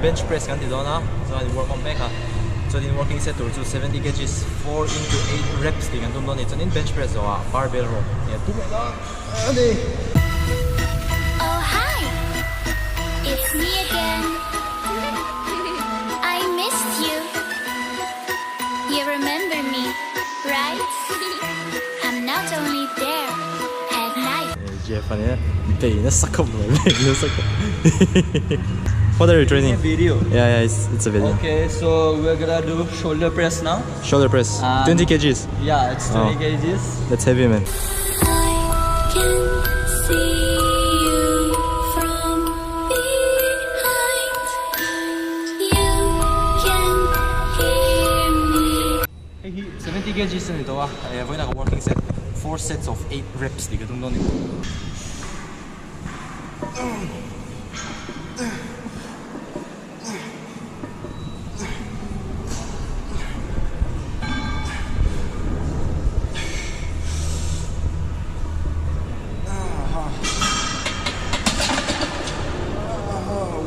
Bench press kan ti dawn a, chuan in warm up mek a, chuanin working set tur chu 70 kgs 4 into 8 reps tih kan tum dawn a ni, chuanin bench press zawhah barbell row tih an tum leh dawn a ni. Oh hi! It's me again. I missed you. You remember me, right? I'm not only there at night. Jeff a nia bei nasa khawp mai bei nasa khawp What are you training? Video. Yeah yeah it's it's a video. Okay, so we're gonna do shoulder press now. Shoulder press. 20 kgs. Yeah, it's 20 Oh. kgs. That's heavy man. I can see you from behind. You can hear me. Hei hi 70 kgs a ni tawh a, eh vawiinah ka working set 4 sets of 8 reps tih ka tum dawn a ni.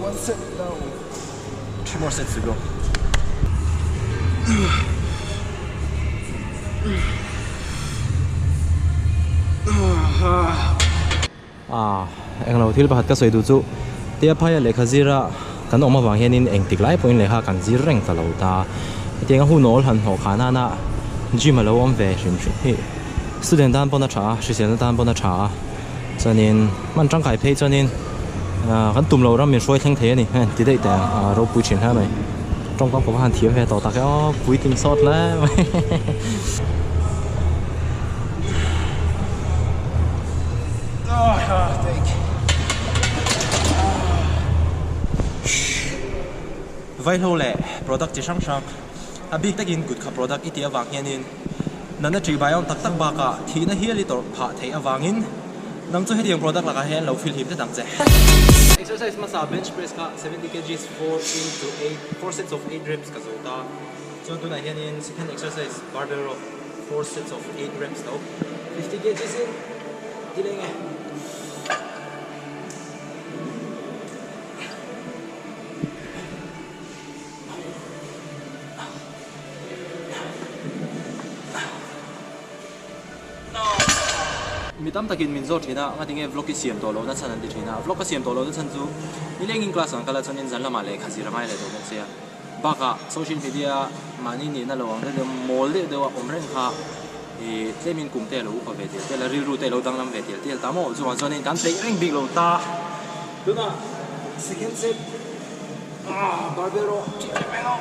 One set down. Two more sets to go. Ah, englo thil pakhat ka sawi duh chu tia phaia lehkha zira kan awm avang hianin engtik lai pawhin lehkha kan zir reng ta lo ta. Hetiang a hun awl han hnawh khah nana gym a lo awm ve hrim hrim hi student tan pawn a tha a, hriselna tan pawn a tha a. Chuanin hman tangkai phei chuanin ah kan tum loh ram min hruai thleng thei a ni heng ti daih teh ang ah ropui thin hle mai. Tawngkam ka va han thiam ve tawh tak e aw puitling sawt hle mai. Vaihlo leh product chi hrang hrang a bik takin kut kha product i tih avang hianin nana ṭih bai awm tak tak bakah thihna hial i tawrh phah theih avangin nang chu hetiang product lakah hian lo feel him tlat ang che. Exercise hmasa bench press kha 70 kgs 4 into 8 4 sets of 8 reps ka zo ta chuan tunah hianin second exercise barbell row 4 sets of 8 reps lo 50 kgs in ti leh nge. Mi tam takin min zawt thin a, ngatinge vlog i siam tawh lohna chhan an ti thin a, vlog ka siam tawh lohna chhan chu nilengin class ang kal a chuanin zan lamah lehkha zir a ngai leh tawh bawk sia. Bakah social media mahni nihna lo ang deuh deuh mawl deuh deuh a awm reng kha ih tlemin kum te a lo upa ve tial tial a, rilru te a lo danglam ve tial tial ta maw chuvang chuanin kan peih reng bik lo ta. Tunah second set ah barbell rawh ṭih ṭih mai lo.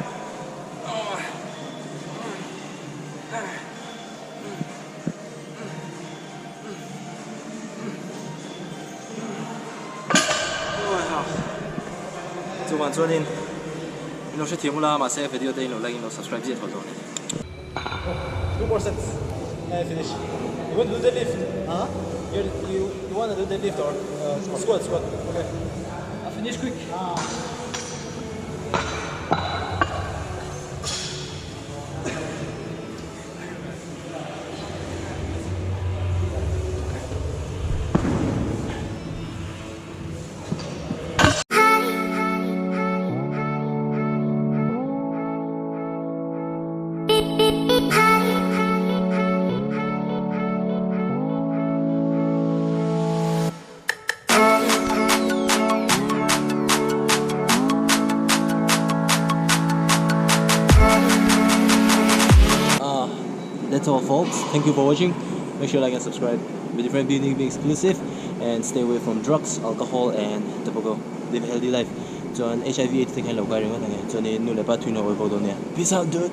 Chuvang chuanin in lo hrethiam ula mahse video te in lo like in lo subscribe ziah tho dawn e. Two more sets and finish. You want to do deadlift? Huh? You you you want to do deadlift or squat squat? Okay. I finish quick. Ah, that's all folks. Thank you for watching. Make sure you like and subscribe. Be different, be unique, be exclusive, and stay away from drugs, alcohol, and tobacco. Live a healthy life. Chuan HIV AIDS te khan lo kai ringawt ang e. Chuanin nu leh pa thuin a awi bawk dawn nia. Peace out dude!